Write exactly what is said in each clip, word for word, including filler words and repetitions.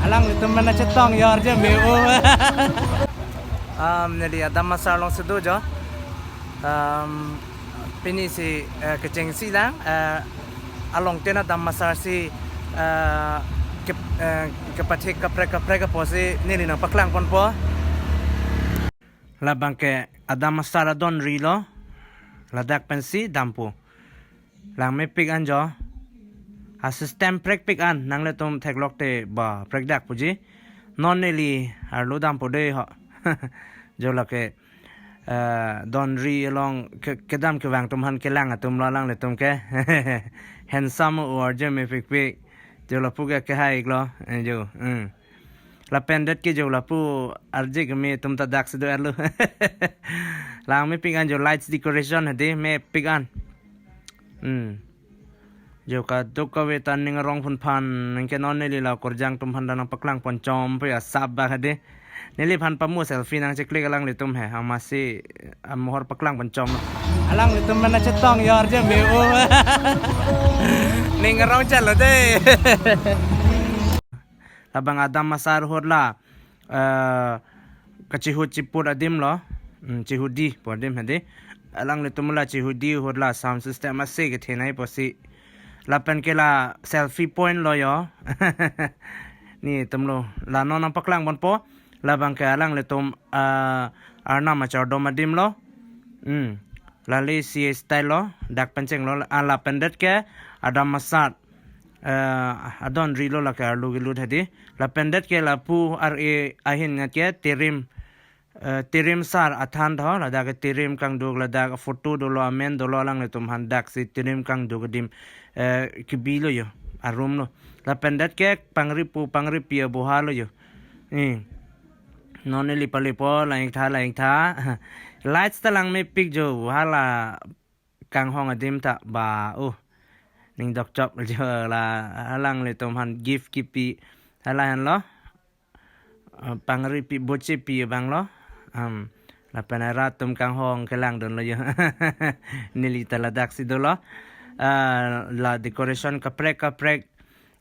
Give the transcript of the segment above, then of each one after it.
Alanglitum mena chetong yo arje me-o. Um, neli Adam Asar alongsi do jo. Um, pini si, eh, kechengsi lang, eh, along tena Adam Asar si, eh, ke, eh, kepathik kaprek kaprek apotsi neli nangpaklang ponpo. Labang ke Adam Asar adon rilo. Ladak pensi dampo. Langmepik an jo. A system prekpik an, nanglitum theklok te ba prekdak puji. Non neli arlo dampo de ho. Jo lake, eh, don ri along ke, kedam kevang atum aphan kelang atum lo alanglitum ke. Handsome o arje mepikpik. Jo lapu ke kehai lo, eh, jo. Hmm. Lapen det ke jo lapu arje keme atum ta daksi do arlo. Langmepik an jo lights decoration hadi mepik an. Hmm. Jo kadokave ta ning arong phun phan, ningke non neli la korjang atum aphan ta nangpaklang ponchom pe asap ba hadi. Neliphan pamu selfie nangcheklik alanglitum he, amatsi amohor paklang ponchom. Alanglitum mena chetong yo arje me-o. Ning arong chalo de. Labang Adam Asar ahut la, eh, kachihut chiput adim lo. Hmm, chihut di pu adim hadi. Alanglitum la chihut di ahut la sound system ase kethenei pusi. Lapen ke la selfie point lo yo. Nelitum lo. La non nangpaklang ponpo. Labang ke alanglitum, eh, arnam achardom adim lo. Hmm. Lale si style lo. Dak pencheng lo. Ah, lapen det ke Adam Asar, eh, adon rilo lake arlo kelut hadi. Lapen det ke lapu ar-e ahin ngat ke Tirim, eh, Tirim Sar athan tho, ladak ke Tirim kangduk, ladak photo dolo, amen dolo, alanglitum aphan daksi Tirim kangduk adim, eh, kebilo yo, arum lo. Lapen det ke pangri pu pangri pi aboha lo yo. Eh. Non neli palepo, lang-ik tha, lang-ik tha. Lights ta langmepik jo, hala kanghong adim ta ba, oh. Ning dokchop jo la alanglitum aphan gift kipi. Hala henlo. Eh, pangri pi boche pi abang lo. Um, lapen arat atum kanghong kelangdun lo yo. Neli ta ladaksi dolo. Eh, la decoration kaprek kaprek,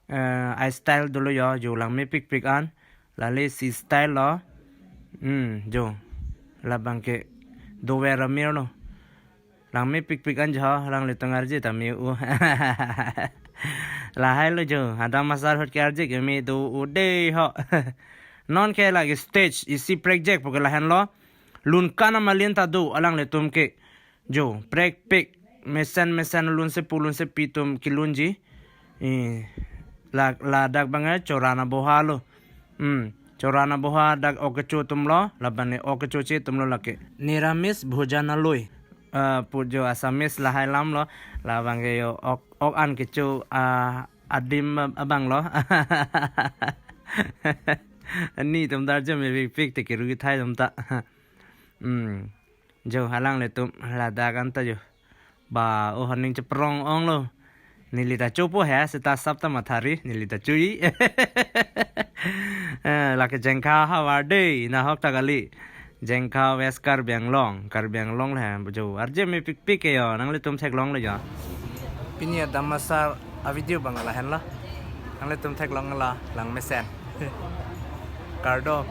eh, a style dolo yo, jo langmepikpik an. Lale si style lo. Hmm, jo. Labang ke dover amir lo. Langmepikpik an jo, alanglitum arje ta me-o. Lahai lo jo, Adam Asar ahut ke arje keme do-o de ho. Non ke lake stage, isi prekjak pu ke lahenlo. Lun kan amalin ta do, alanglitum ke. Jo, prekpik, mesen mesen lunsepo lunsepi atum kelunji. Eh, la, ladak abang ke Choran aboha lo. Hmm, Choran aboha dak ok kecho atum lo, labang ne ok kechoche atum lo lake. Niramis bhojan aloi. Eh, pu jo Assamese lahai lam lo, labang ke yo ok, ok an kecho, ah, adim ab-, abang lo. Nelitum ta arje mepikpik te keru kethai atum ta. Hmm. Jo alanglitum ladak an ta jo. Ba, oh, aning cheprong ong lo. Neli ta chopo he, seta sap ta mathari, neli ta chui. Eh, lake Jengkha havar de, nahok ta kali. Jengkha West Karbi Anglong, Karbi Anglong le, jo, arje mepikpik ke yo, nanglitum theklong lo yo. Pini Adam Asar a video abang lahenlo. Nanglitum theklong lo, langmesen. Kardom.